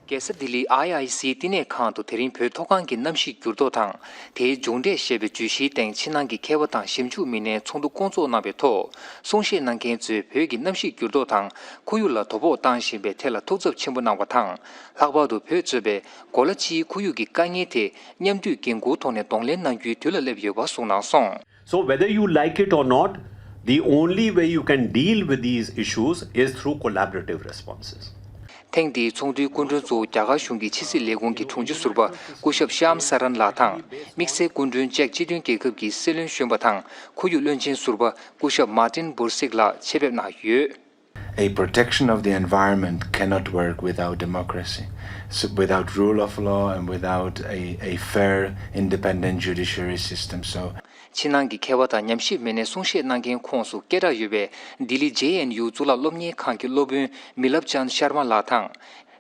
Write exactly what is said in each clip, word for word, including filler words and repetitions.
རྒྱལ་ས་ལྡི་ལིའི་ཨའི་ཨའི་སིའི་བསྟི་གནས་ཁང་དུ་དེ་རིང་བོད་མཐོ་སྒང་གི་གནམ་གཤིས་འགྱུར་ལྡོག་དང་། དེའི་མཇུག་འབྲས་ཞེས་པའི་བརྗོད་གཞིའི་སྟེང་ཕྱི་ནང་གི་མཁས་པ་དང་ཞིབ་འཇུག་མི་སྣའི་ཚོགས་འདུ་བསྐོང་ཚོགས་གནང་བའི་ཐོག་གསུང་བཤད་གནང་མཁན་ཚོས་བོད་ཀྱི་གནམ་གཤིས་འགྱུར་ལྡོག་དང་ཁོར་ཡུག་ལ་དོ་ཕོག་བཏང་བཞིན་པའི་ཐད་ལ་ཐུགས་འཚབ་ཆེན་པོ་གནང་བ་དང་། ལྷག་པར་དུ་བོད་གཙོས་པའི་གོ་ལ་སྤྱིའི་ཁོར་ཡུག་གི་དཀའ་ངལ་དེ་མཉམ་འདུས་འགན་འཁུར་ཐོག་ནས་གདོང་ལེན་གནང་རྒྱུའི་དུས་ལ་སླེབས་ཡོད་པ་གསུངས་གནང་སོང་། So whether you like it or not, the only way you can deal with these issues is through collaborative responses. ཐེངས་འདིའི་ཚོགས་འདུའི་སྐུ་མགྲོན་གཙོ་བོ་རྒྱ་གར་གཞུང་གི་ཕྱི་སྲིད་ལས་ཁུངས་ཀྱི་དྲུང་ཆེ་ཟུར་པ་སྐུ་ཞབས་ཤམ་སཱ་རན་ལགས་དང་། དམིགས་བསལ་སྐུ་མགྲོན་ཅེཀ་སྤྱི་མཐུན་རྒྱལ་ཁབ་ཀྱི་སྲིད་བློན་གཞོན་པ་དང་ཁོར་ཡུག་བློན་ཆེན་ཟུར་པ་སྐུ་ཞབས་མཱ་ཏིན་བོར་སིག་ལགས་ཆེད་ཕེབས་གནང་ཡོད། A protection of the environment cannot work without democracy, so without rule of law and without a, a fair, independent judiciary system. So, ཕྱི་ནང་གི་མཁས་པ་དང་ཉམས་ཞིབ་མི་སྣས་གསུང་བཤད་གནང་མཁན་ཁོངས་སུ་སྐད་གྲགས་ཡོད་པའི་ལྡི་ལི་ཇེ་ཨེན་ཡུ་གཙུག་ལག་སློབ་གཉེར་ཁང་གི་སློབ་དཔོན་མི་ལབ་ཅན་ཤར་མ་ལགས་དང་།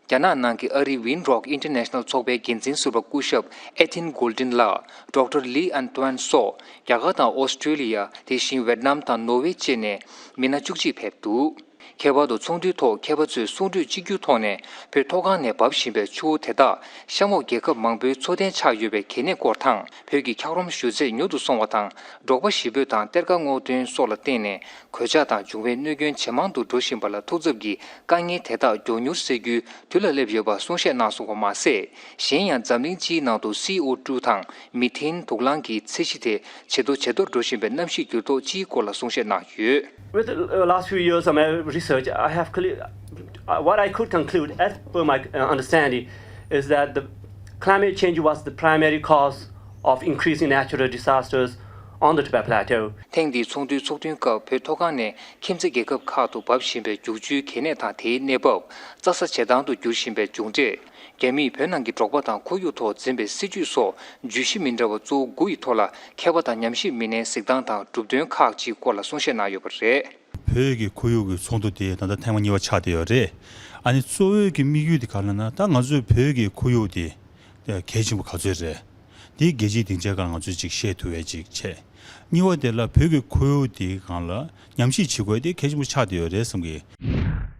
རྒྱ་ནག་ནང་གི་ཨ་རིའི་ཝིན་རོག་ཨིན་ཊར་ནེ་ཤ་ནལ་ཚོགས་པའི་འགན་འཛིན་ཟུར་པ་སྐུ་ཞབས་ཨེ་ཐིན་གོལ་ཏིན་ལགས། ཌོག་ཊར་ལི་ཨན་ཏོན་སོགས་རྒྱ་གར་དང་ཨོ་སི་ཀྲོ་ལི་ཡ། དེ་བཞིན་ཝེད་ནམ་དང་ནོར་ཝེ་བཅས་ནས་མི་སྣ་བཅུ་གཅིག་ཕེབས་འདུག་ཁྱད་པར་དུ་ཚོགས་འདུའི་ཐོག་མཁས་པ་ཚོས་གསུང་གྲོས་གཅིག་གྱུར་ཐོག་ནས་བོད་མཐོ་སྒང་ནས་འབབ་བཞིན་པའི་ཆུ་བོ་དེ་དག་གཤམ་འོག་རྒྱལ་ཁབ་མང་པོའི་འཚོ་རྟེན་ཆགས་ཡོད་པའི་གལ་གནད་སྐོར་དང་། བོད་ཀྱི་འཁྱགས་རོམ་ཞུ་ཚད་མྱུར་དུ་སོང་བ་དང་། འབྲོག་པ་གཞིས་སྤོས་དང་གཏེར་ཁ་སྔོག་འདོན་སོགས་ལ་བརྟེན་ནས་གོད་ཆག་དང་འབྱུང་བའི་གནོད་སྐྱོན་ཇེ་མང་དུ་འགྲོ་བཞིན་པ་ལ་ཐུགས་འཚབ་ཀྱིས་དཀའ་ངལ་དེ་དག་མགྱོགས་མྱུར་སེལ་རྒྱུའི་དུས་ལ་སླེབས་ཡོད་པ་གསུང་བཤད་གནང་སོང་བ་མ་ཟད། གཞན་ཡང་འཛམ་གླིང་སྤྱིའི་ནང་དུ་སི་ཨོ་ཊུ་དང་མི་ཐེན་དུག་རླངས་ཀྱི་ཚད་གཞི་དེ་ཇེ་མཐོ་ཇེ་མཐོར་འགྲོ་བཞིན་པའི་གནམ་གཤིས་འགྱུར་ལྡོག་སྤྱིའི་སྐོར་ལ་གསུང་བཤད་གནང་ཡོད། With the uh, last few years of my research, I have cle- uh, what I could conclude, as per my uh, understanding, is that the climate change was the primary cause of increasing natural disasters on the Tibet Plateau. ཐེངས་འདིའི་ཚོགས་འདུའི་ཚོགས་ཐུན་སྐབས་བོད་མཐོ་སྒང་ནས་ཁྱིམ་མཚེས་རྒྱལ་ཁབ་ཁག་ཏུ་འབབ་བཞིན་པའི་རྒྱུག་ཆུའི་གལ་གནད་དང་དེའི་གནས་བབ། རྩྭ་ས་ཇེ་དྭངས་དུ་འགྱུར་བཞིན་པའི་མཇུག་འབྲས། རྒྱ་མིས་བོད་ནང་གི་འབྲོག་པ་དང་ཁོར་ཡུག་ཐོག་འཛིན་པའི་སྲིད་ཇུས་སོགས་བརྗོད་གཞི་མི་འདྲ་བ་གཙོ་བོ་དགུ་ཡི་ཐོག་ལ་མཁས་པ་དང་ཉམས་ཞིབ་མི་སྣའི་གཟིགས་སྟངས་དང་གྲུབ་དོན་ཁག་ཅིག་སྐོར་ལ་གསུང་བཤད་གནང་ཡོད་པ་རེད། བོད་ཀྱི་ཁོར་ཡུག་གི་ཚོགས་འདུ་དེ་ད་ལྟ་ཐེངས་མ་གཉིས་པ་ཆགས་བསྡད་ཡོད་རེད། ཨ་ནི་གཙོ་བོའི་གི་དམིགས་ཡུལ་དེ་ག་རེ་ལབ་ན། ད་ང་ཚོས་བོད་ཀྱི་ཁོར་ཡུག་དེ་གལ་ཆེན་པོ་ག་ཚོད་རེད། དེ་རྒྱལ་སྤྱིའི་སྡིངས་ཆའི་སྒང་ང་ཚོས་ཅིག་བཤད་ཐུབ་པའི་ཅིག་བྱས། གཉིས་པ་དེ་ལ་བོད་ཀྱི་ཁོར་ཡུག་དེའི་སྒང་ལ་ཉམས་ཞིབ་བྱེད་དགོས་དེ་གལ་ཆེན་པོ་ཆགས་བསྡད་ཡོད་རེད་བསམ་གི།